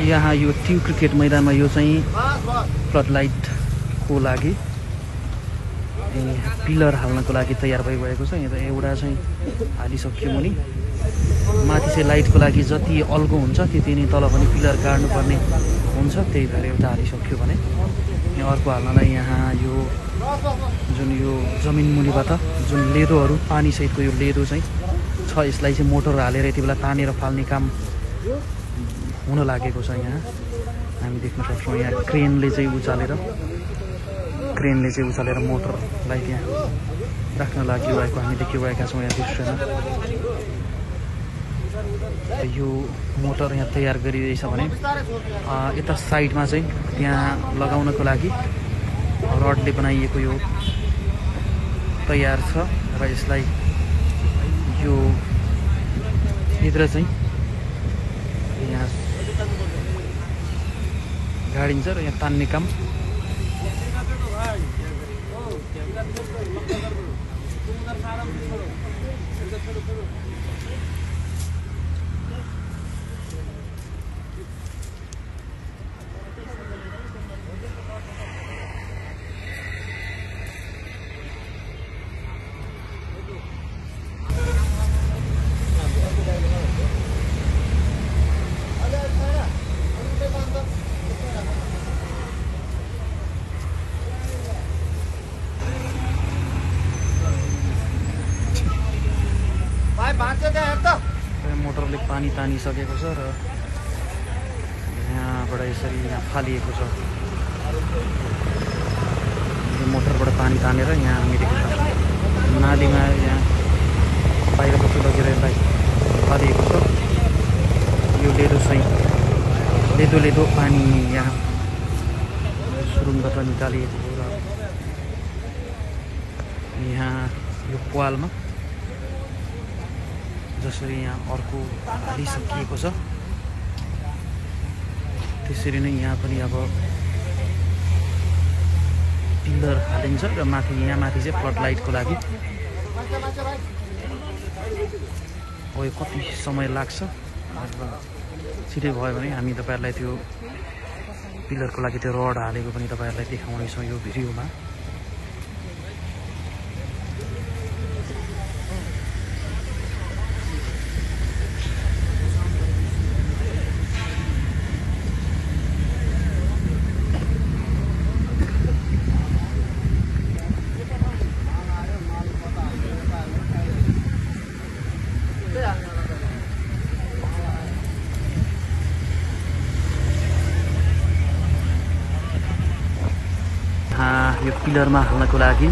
यहाँ यो team cricket मैदानमा यो चाहिँ फ्लड लाइटको लागि पिलर हाल्नको लागि तयार भइरहेको छ। यहाँ त एउटा चाहिँ हालिसक्यो मुनि, माथि चाहिँ लाइटको लागि जति अल्गो हुन्छ त्यति नै तल पनि पिलर गाड्नुपर्ने हुन्छ, त्यही भएर एउटा हालिसक्यो भने यहाँ अर्को हाल्नलाई यहाँ यो जुन यो जमिन मुनिबाट जुन लेदोहरू पानीसहितको यो लेदो चाहिँ छ, यसलाई चाहिँ मोटर हालेर यति बेला तानेर फाल्ने काम हुन लागेको छ। यहाँ हामी देख्न सक्छौँ यहाँ क्रेनले चाहिँ उचालेर मोटरलाई त्यहाँ राख्न लागिरहेको हामी देखिरहेका छौँ यहाँ दृश्यमा। यो मोटर यहाँ तयार गरिरहेछ भने यता साइडमा चाहिँ त्यहाँ लगाउनको लागि रडले बनाइएको यो तयार छ र यसलाई यो भित्र चाहिँ यहाँ गाडिन्छ र यहाँ तान्ने काम मोटरले पानी तानिसकेको छ र यहाँबाट यसरी यहाँ फालिएको छ। यो मोटरबाट पानी तानेर यहाँ हामी देख्न सक्छौँ नालीमा यहाँ बाहिरपट्टि लगेर यसलाई फालिएको छ। यो लेदो चाहिँ लेदो पानी यहाँ सुरुङबाट निकालिएको हो र यहाँ यो पालमा जसरी यहाँ अर्को हालिसकिएको छ त्यसरी नै यहाँ पनि अब पिलर हालिन्छ र माथि यहाँ माथि चाहिँ फ्लड लाइटको लागि अब यो कति समय लाग्छ छिटै भयो भने हामी तपाईहरुलाई त्यो पिलरको लागि त्यो रड हालेको पनि तपाईहरुलाई देखाउनेछौँ यो भिडियोमा। यो पिलरमा हाल्नको लागि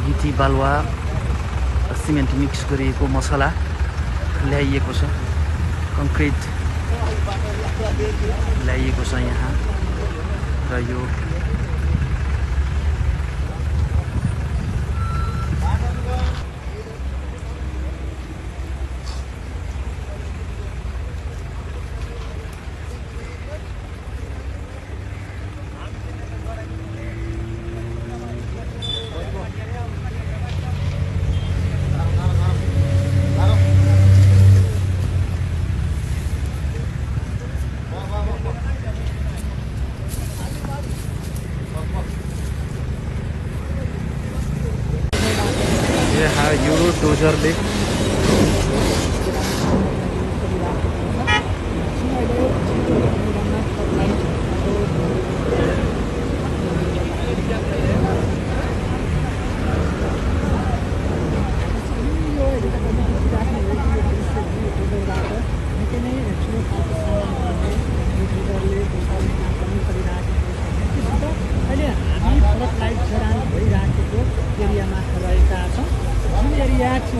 गिटी बालुवा सिमेन्ट मिक्स गरिएको मसला ल्याइएको छ, कङ्क्रिट ल्याइएको छ यहाँ र यो यो डोजरले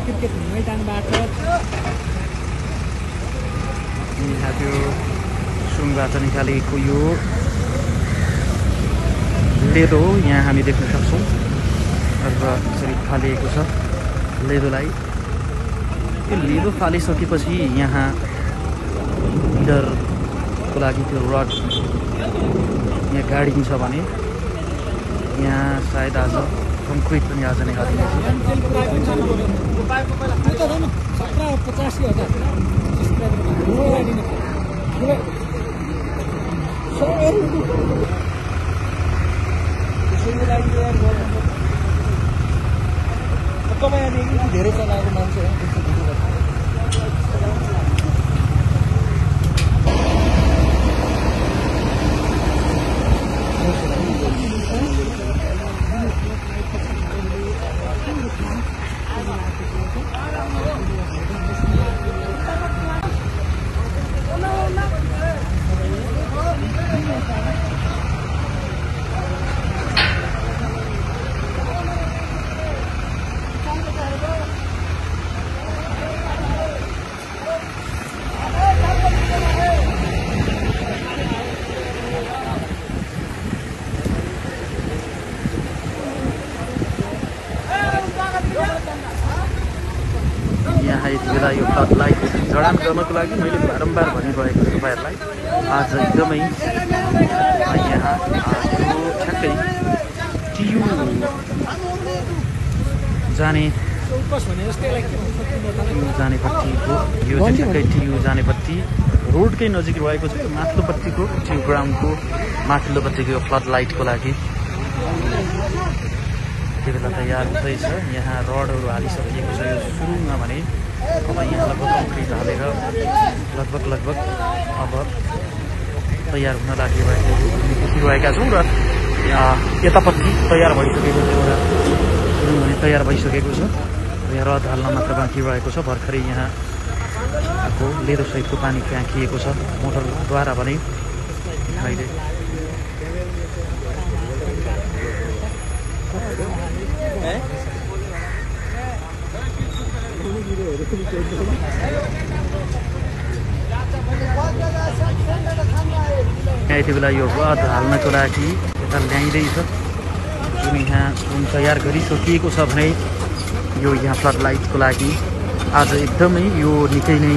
क्रिकेट मैदानबाट यहाँ त्यो सुरुङबाट निकालेको यो लेदो यहाँ हामी देख्न सक्छौँ र यसरी फालिएको छ लेदोलाई। यो लेदो फालिसकेपछि यहाँ पिलरको लागि त्यो रड यहाँ गाडिन्छ भने यहाँ सायद आज कङ्क्रिट पनि आज नै हालिनेछ। धेरै चलाएको मान्छे यहाँ यति बेला यो फ्लडलाइट जडान गर्नको लागि मैले बारम्बार भनिरहेको छु तपाईँहरूलाई, आज एकदमै यहाँ यो ठ्याक्कै टियु जानेपट्टिको यो चाहिँ ठ्याक्कै टियु जानेपट्टि रोडकै नजिक रहेको छ। यो माथिल्लोपट्टिको टियु ग्राउन्डको माथिल्लोपट्टिको यो फ्लडलाइटको लागि यति बेला तयार हुँदैछ। यहाँ रडहरू हालिसकिएको छ। यो सुरुमा भने अब यहाँ लगभग कङ्क्रिट हालेर लगभग अब तयार हुन लागिरहेका छौँ र यतापट्टि तयार भइसकेको छ। एउटा भने तयार भइसकेको छ। यहाँ रड हाल्न मात्र बाँकी रहेको छ। भर्खरै यहाँ आएको लेदो सहितको पानी फ्याँकिएको छ मोटरद्वारा भने अहिले यति बेला यो रड हाल्नको लागि यता ल्याइँदैछ। जुन यहाँ जुन तयार गरिसकिएको छ भने यो यहाँ फ्लडलाइटको लागि आज एकदमै यो निकै नै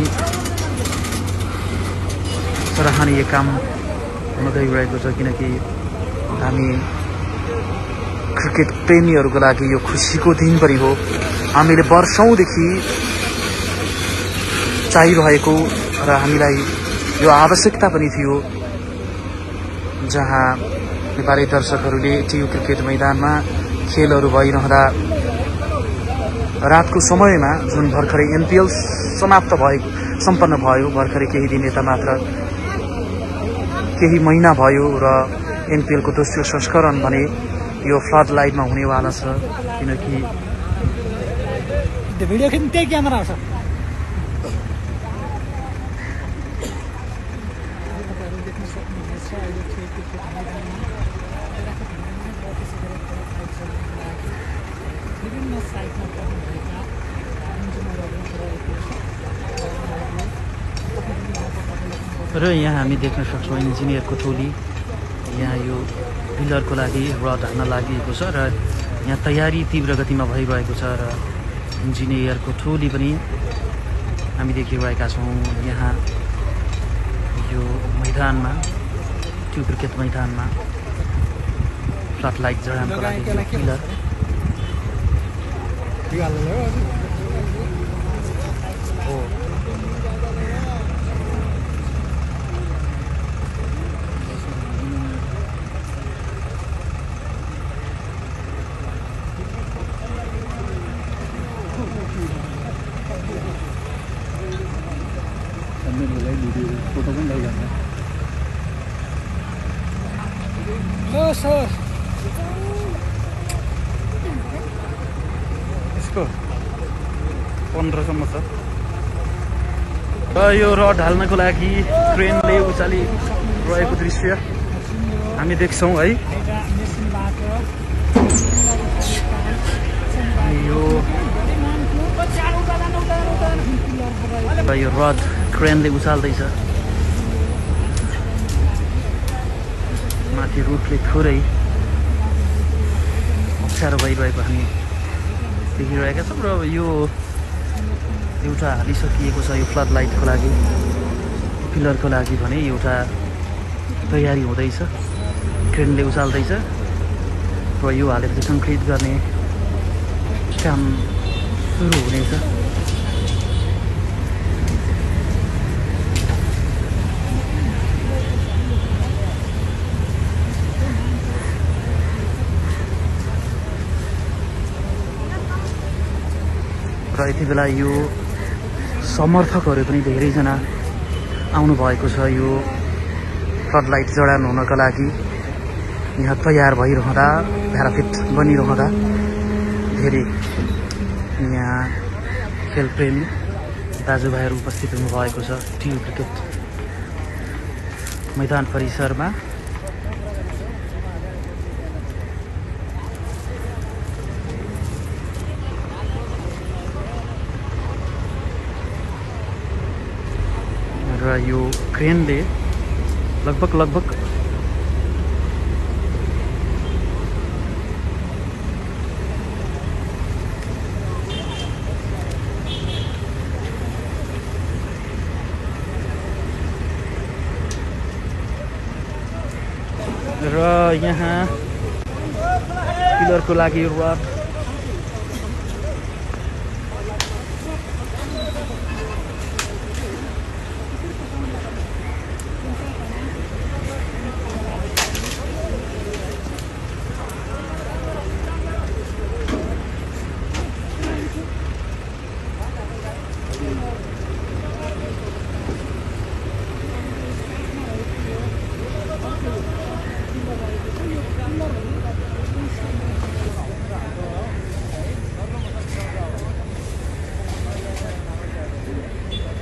सराहनीय काम हुन गइरहेको छ। किनकि हामी क्रिकेट प्रेमीहरूको लागि यो खुसीको दिन पनि हो। हामीले वर्षौँदेखि चाहिरहेको र हामीलाई यो आवश्यकता पनि थियो, जहाँ नेपाली दर्शकहरूले टियु क्रिकेट मैदानमा खेलहरू भइरहँदा रातको समयमा जुन भर्खरै एनपिएल सम्पन्न भयो, भर्खरै केही दिन यता मात्र केही महिना भयो र एनपिएलको दोस्रो संस्करण भने यो फ्लडलाइटमा हुनेवाला छ। किनकि भिडियो खिच्न त्यही क्यामेरा आउँछ। र यहाँ हामी देख्न सक्छौँ इन्जिनियरको टोली यहाँ यो पिलरको लागि रड हाल्न लागि छ र यहाँ तयारी तीव्र गतिमा भइरहेको छ र इन्जिनियरको टोली पनि हामी देखिरहेका छौँ। यहाँ यो मैदानमा टियु क्रिकेट मैदानमा फ्लडलाइट जडानको लागि पिलर हो। फोटो पनि लैजान्छ। यसको 15सम्म छ। र यो रड हाल्नको लागि ट्रेनले उचाली रहेको दृश्य हामी देख्छौँ है। यो रड क्रेनले उचाल्दैछ। माथि रुटले थोरै अप्ठ्यारो भइरहेको हामी देखिरहेका छौँ। र यो एउटा हालिसकिएको छ यो फ्लडलाइटको लागि, पिलरको लागि भने एउटा तयारी हुँदैछ। क्रेनले उचाल्दैछ र यो हालेर चाहिँ कङ्क्रिट गर्ने काम सुरु हुनेछ। र यति बेला यो समर्थकहरू पनि धेरैजना आउनु भएको छ यो फ्लडलाइट जडान हुनका लागि। यहाँ तयार भइरहँदा प्याराफिट बनिरहँदा धेरै यहाँ खेलप्रेमी दाजुभाइहरू उपस्थित हुनुभएको छ टियु क्रिकेट मैदान परिसरमा। र यो क्रेनले लगभग र यहाँ पिलरको लागि रड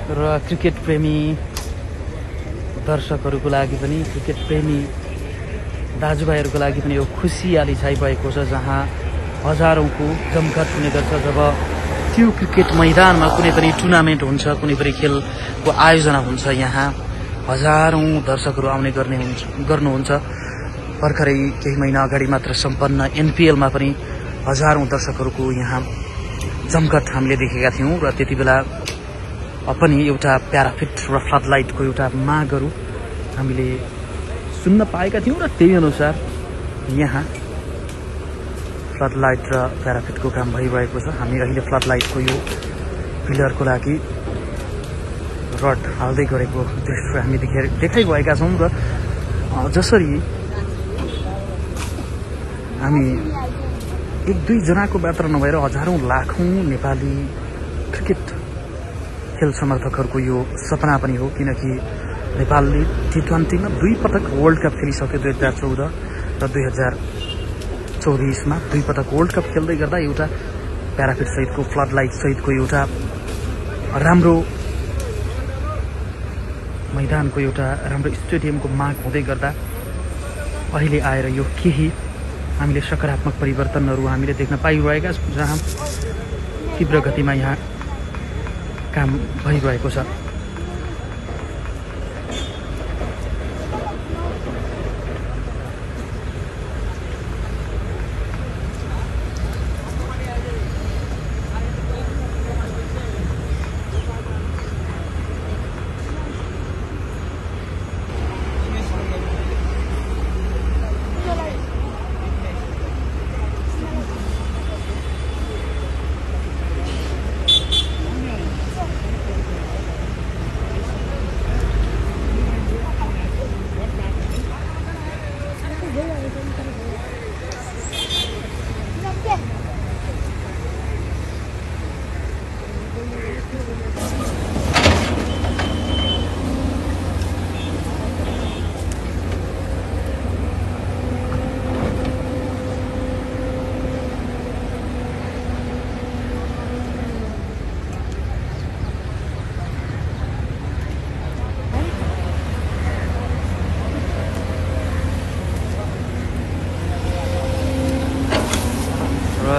र क्रिकेट प्रेमी दर्शकहरूको लागि पनि क्रिकेट प्रेमी दाजुभाइहरूको लागि पनि यो खुसियाली छाइ भएको छ, जहाँ हजारौंको जमघट हुने गर्छ जब त्यो क्रिकेट मैदानमा कुनै पनि टुर्नामेन्ट हुन्छ, कुनै पनि खेलको आयोजना हुन्छ। यहाँ हजारौं दर्शकहरू आउने गर्नुहुन्छ। भर्खरै केही महिना अगाडि मात्र सम्पन्न एनपीएलमा पनि हजारौं दर्शकहरूको यहाँ जमघट हामीले देखेका थियौं। र त्यति बेला पनि एउटा प्याराफिट र फ्लडलाइटको एउटा मागहरू हामीले सुन्न पाएका थियौं र त्यही अनुसार यहाँ फ्लडलाइट र प्याराफिटको काम भइरहेको छ। हामी अहिले फ्लडलाइटको यो पिलरको लागि रड हाल्दै गरेको दृश्य हामी देखाइरहेका छौं। र जसरी हामी एक दुई जनाको मात्र नभएर हजारौं लाखौं नेपाली क्रिकेट खेल समर्थकहरूको यो सपना पनि हो, किनकि नेपालले T20 मा 2 पटक वर्ल्ड कप खेलिसक्यो। 2014 र 2024 मा 2 पटक वर्ल्ड कप खेल्दै गर्दा एउटा प्याराफिट सहितको फ्लडलाइट सहितको एउटा राम्रो मैदानको एउटा राम्रो स्टेडियमको माग हुँदै गर्दा अहिले आएर यो केही हामीले सकारात्मक परिवर्तनहरू हामीले देख्न पाइरहेका छौं, जहाँ तीव्र गतिमा यहाँ काम भइरहेको छ।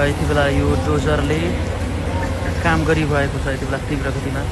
यति बेला यो डोजरले काम गरिरहेको छ यति बेला तीव्र गतिमा।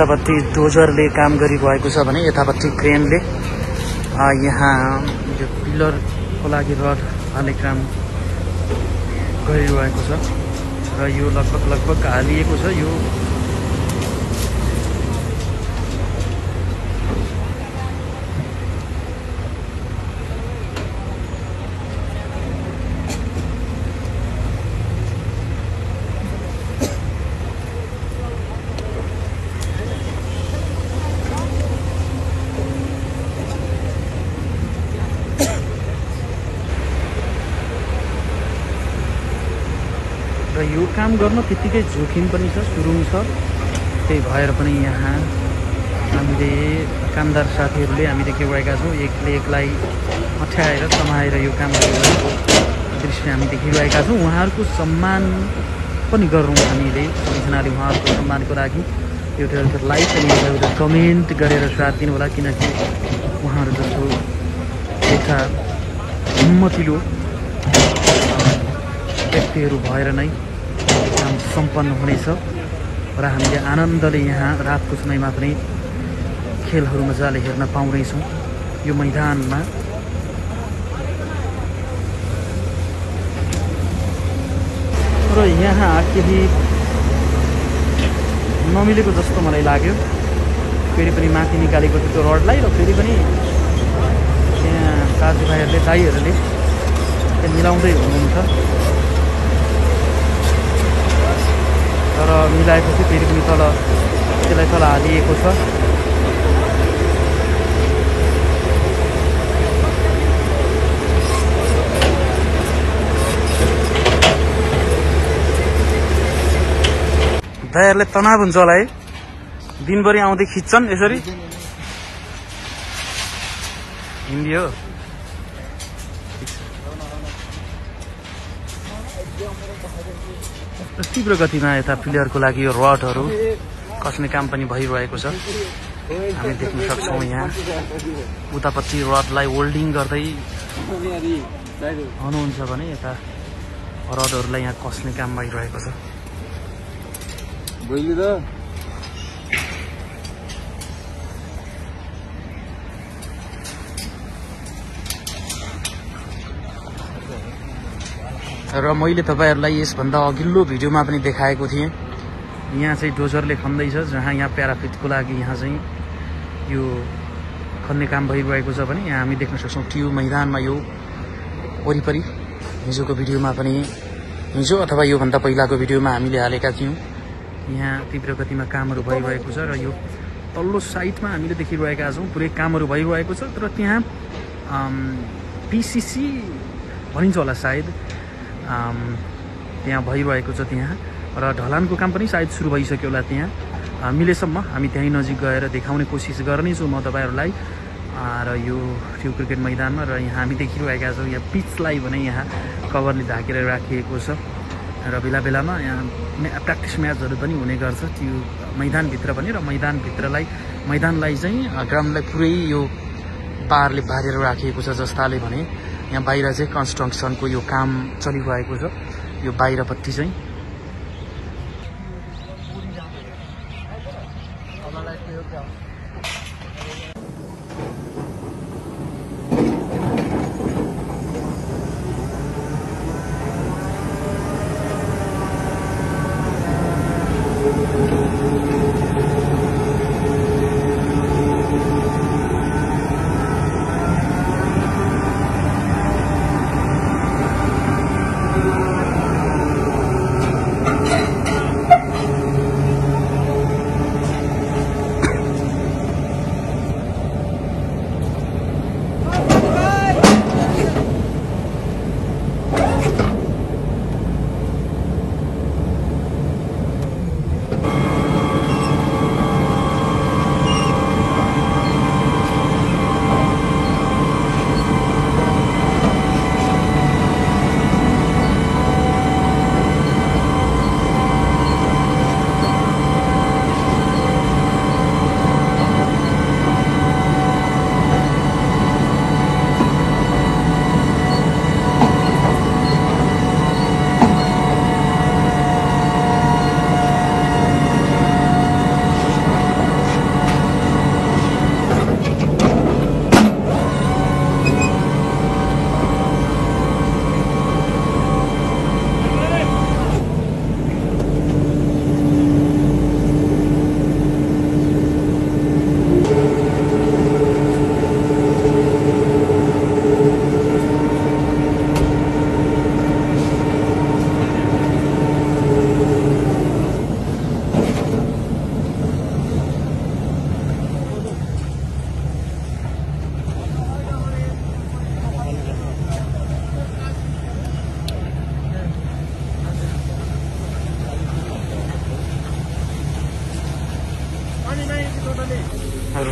यतापट्टि डोजरले काम गरिरहेको छ भने यतापट्टि क्रेनले यहाँ यो पिलरको लागि रड हाल्ने काम गरिरहेको छ र यो लगभग हालिएको छ। यो र यो काम गर्न त्यतिकै जोखिम पनि छ, सुरुङ छ। त्यही भएर पनि यहाँ हामीले कामदार साथीहरूले हामी देखिरहेका छौँ एकलाई अठ्याएर समाएर यो काम गरिरहेको दृश्य हामी देखिरहेका छौँ। उहाँहरूको सम्मान पनि गरौँ हामीले सबैजनाले उहाँहरूको सम्मानको लागि एउटा लाइक अनि एउटा कमेन्ट गरेर साथ दिनु होला, किनकि उहाँहरू जस्तो एउटा हिम्मतिलो व्यक्तिहरू भएर नै काम सम्पन्न हुनेछ र हामीले आनन्दले यहाँ रातको समयमा पनि खेलहरू मजाले हेर्न पाउँदैछौँ यो मैदानमा। र यहाँ केही नमिलेको जस्तो मलाई लाग्यो, फेरि पनि माथि निकालेको त्यो रडलाई र फेरि पनि यहाँ दाजुभाइहरूले दाइहरूले मिलाउँदै हुनुहुन्छ। तर मिलाएपछि फेरि पनि त्यसलाई तल हालिएको छ। दाइहरूले तनाव हुन्छ होला है, दिनभरि आउँदै खिच्छन् यसरी। हिन्दी हो तीव्र गतिमा यता पिलरको लागि यो रडहरू कस्ने काम पनि भइरहेको छ, हामी देख्न सक्छौँ। यहाँ उतापट्टि रडलाई होल्डिङ गर्दै हुनुहुन्छ भने यता रडहरूलाई यहाँ कस्ने काम भइरहेको छ। र मैले तपाईहरूलाई यसभन्दा अघिल्लो भिडियोमा पनि देखाएको थिएँ, यहाँ चाहिँ डोजरले खन्दैछ, जहाँ यहाँ प्याराफिटको लागि यहाँ चाहिँ यो खन्ने काम भइरहेको छ भने यहाँ हामी देख्न सक्छौँ त्यो मैदानमा यो वरिपरि हिजोको भिडियोमा पनि, हिजो अथवा योभन्दा पहिलाको भिडियोमा हामीले हालेका थियौँ। यहाँ तीव्र गतिमा कामहरू भइरहेको छ र यो तल्लो साइडमा हामीले देखिरहेका छौँ पुरै कामहरू भइरहेको छ। तर त्यहाँ पिसिसी भनिन्छ होला सायद, त्यहाँ भइरहेको छ त्यहाँ, र ढलानको काम पनि सायद सुरु भइसक्यो होला। त्यहाँ मिलेसम्म हामी त्यहीँ नजिक गएर देखाउने कोसिस गर्नेछु म तपाईँहरूलाई। र यो क्रिकेट मैदानमा र यहाँ हामी देखिरहेका छौँ यहाँ पिचलाई भने यहाँ कभरले ढाकेर राखिएको छ र बेला बेलामा यहाँ प्र्याक्टिस म्याचहरू पनि हुने गर्छ त्यो मैदानभित्र पनि। र मैदानलाई चाहिँ ग्राउन्डलाई पुरै यो बारले बारेर राखिएको छ, जस्ताले भने यहाँ बाहिर चाहिँ कन्स्ट्रक्सनको यो काम चलिरहेको छ। यो बाहिरपट्टि चाहिँ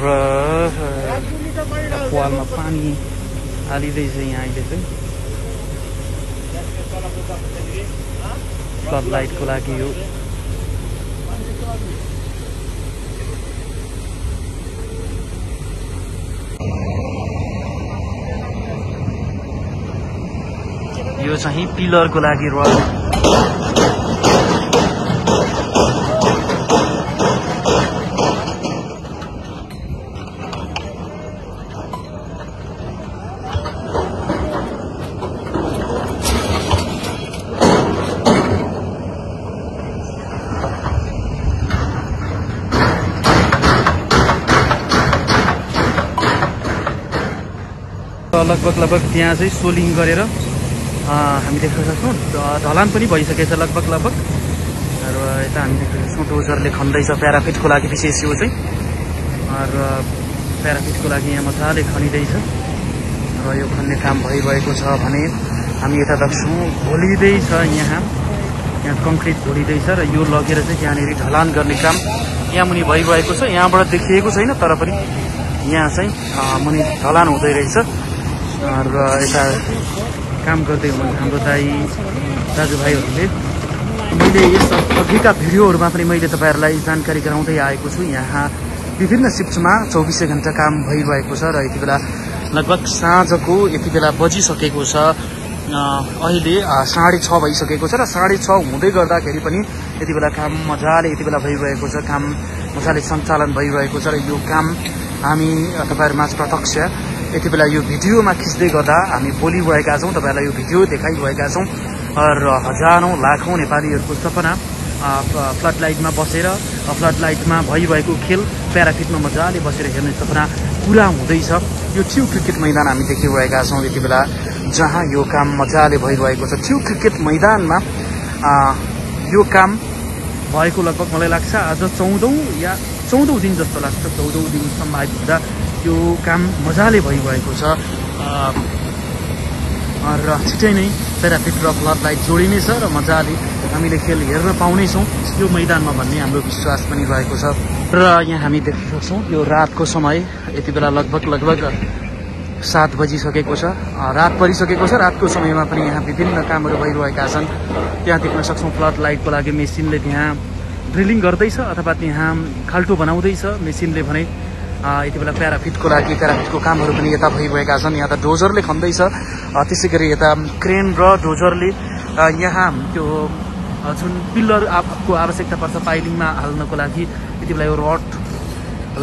र वालमा पानी हालिँदैछ यहाँ अहिले चाहिँ फ्लड लाइटको लागि यो चाहिँ पिलरको लागि रड लगभग त्यहाँ चाहिँ सोलिङ गरेर हामी देख्न सक्छौँ ढलान पनि भइसकेछ लगभग र यता हामी देख्न सक्छौँ डोजरले खन्दैछ प्याराफिटको लागि विशेष यो चाहिँ र प्याराफिटको लागि यहाँ मजाले खनिँदैछ र यो खन्ने काम भइरहेको छ भने हामी यता देख्छौँ घोलिँदैछ यहाँ कङ्क्रिट घोलिँदैछ र यो लगेर चाहिँ त्यहाँनिर ढलान गर्ने काम यहाँ मुनि भइरहेको छ यहाँबाट देखिएको छैन तर पनि यहाँ चाहिँ मुनि ढलान हुँदै रहेछ र यता काम गर्दै हुनुहुन्छ हाम्रो दाजुभाइहरूले मैले यस अघिका भिडियोहरूमा पनि मैले तपाईँहरूलाई जानकारी गराउँदै आएको छु यहाँ विभिन्न शिफ्टमा 24 घण्टा काम भइरहेको छ र यति बेला लगभग साँझको यति बेला बजिसकेको छ अहिले 6:30 भइसकेको छ र 6:30 हुँदै गर्दाखेरि पनि यति बेला काम मजाले यति बेला भइरहेको छ काम मजाले सञ्चालन भइरहेको छ र यो काम हामी तपाईँहरूमा प्रत्यक्ष यति बेला यो भिडियोमा खिच्दै गर्दा हामी बोलिरहेका छौँ तपाईँहरूलाई यो भिडियो देखाइरहेका छौँ र हजारौँ लाखौँ नेपालीहरूको सपना फ्लड लाइटमा बसेर फ्लड लाइटमा भइरहेको खेल प्याराफिटमा मजाले बसेर हेर्ने सपना पुरा हुँदैछ यो टिउ क्रिकेट मैदान हामी देखिरहेका छौँ यति बेला जहाँ यो काम मजाले भइरहेको छ टिउ क्रिकेट मैदानमा यो काम भएको लगभग मलाई लाग्छ आज 14औं दिन जस्तो लाग्छ 14औं दिनसम्म आइपुग्दा यो काम मजाले भइरहेको छ र छिटै नै प्याराफिट र फ्लड लाइट जोडिनेछ र मजाले हामीले खेल हेर्न पाउनेछौँ यो मैदानमा भन्ने हाम्रो विश्वास पनि रहेको छ र यहाँ हामी देख्न सक्छौँ यो रातको समय यति बेला लगभग 7 बजिसकेको छ रात परिसकेको छ रातको समयमा पनि यहाँ विभिन्न कामहरू भइरहेका छन् त्यहाँ देख्न सक्छौँ फ्लड लाइटको लागि मेसिनले त्यहाँ ड्रिलिङ गर्दैछ अथवा त्यहाँ खाल्टो बनाउँदैछ मेसिनले भने यति बेला प्याराफिटको कामहरू पनि यता भइरहेका छन् यहाँ त डोजरले खन्दैछ त्यसै गरी यता क्रेन र डोजरले यहाँ त्यो जुन पिल्लरको आवश्यकता पर्छ पाइलिङमा हाल्नको लागि यति बेला यो रड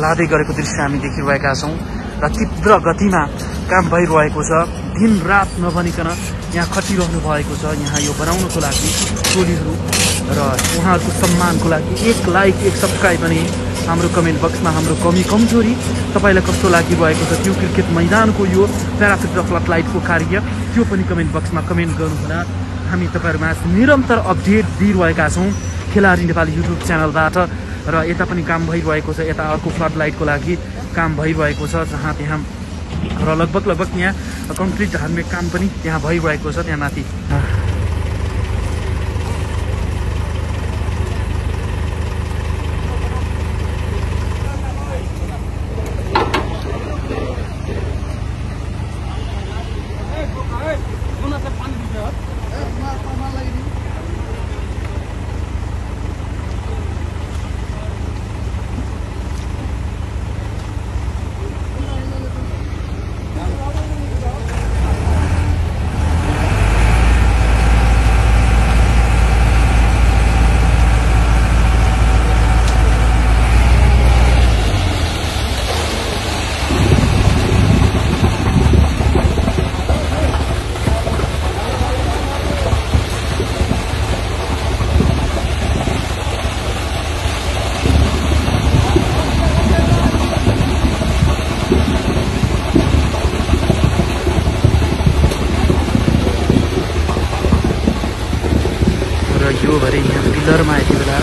लाँदै गरेको दृश्य हामी देखिरहेका छौँ र तीव्र गतिमा काम भइरहेको छ दिन रात नभनिकन यहाँ खटिरहनु भएको छ यहाँ यो बनाउनको लागि टोलीहरू र उहाँहरूको सम्मानको लागि 1 लाइक 1 सब्सक्राइब पनि हाम्रो कमेन्ट बक्समा हाम्रो कमी कमजोरी तपाईँलाई कस्तो लागिरहेको छ त्यो क्रिकेट मैदानको यो प्याराफिट र फ्लड लाइटको कार्य त्यो पनि कमेन्ट बक्समा कमेन्ट गर्नुहोला हामी तपाईँहरूमा निरन्तर अपडेट दिइरहेका छौँ खेलाडी नेपाली युट्युब च्यानलबाट र यता पनि काम भइरहेको छ यता अर्को फ्लड लाइटको लागि काम भइरहेको छ जहाँ त्यहाँ र लगभग यहाँ कङ्क्रिट हाल्ने काम पनि त्यहाँ भइरहेको छ त्यहाँ माथि यो भरि यहाँ पिलरमा यति बेला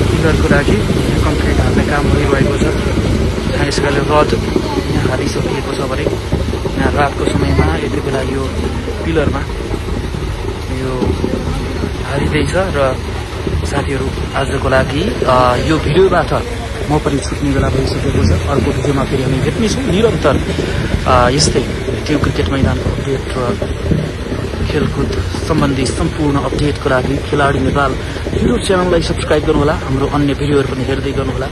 पिलरको लागि कङ्क्रिट हाल्ने काम भइरहेको छ यसकारण रड यहाँ हालिसकिएको छ भने यहाँ रातको समयमा यति बेला यो पिलरमा यो हालिँदैछ र साथीहरू आजको लागि यो भिडियोबाट म पनि छुट्ने बेला भइसकेको छ। अर्को भिडियोमा फेरि हामी भेट्नेछौँ। निरन्तर यस्तै त्यो क्रिकेट मैदानको अपडेट र खेलकुद सम्बन्धी सम्पूर्ण अपडेटको लागि खेलाडी नेपाल युट्युब च्यानललाई सब्स्क्राइब गर्नुहोला। हाम्रो अन्य भिडियोहरू पनि हेर्दै गर्नुहोला।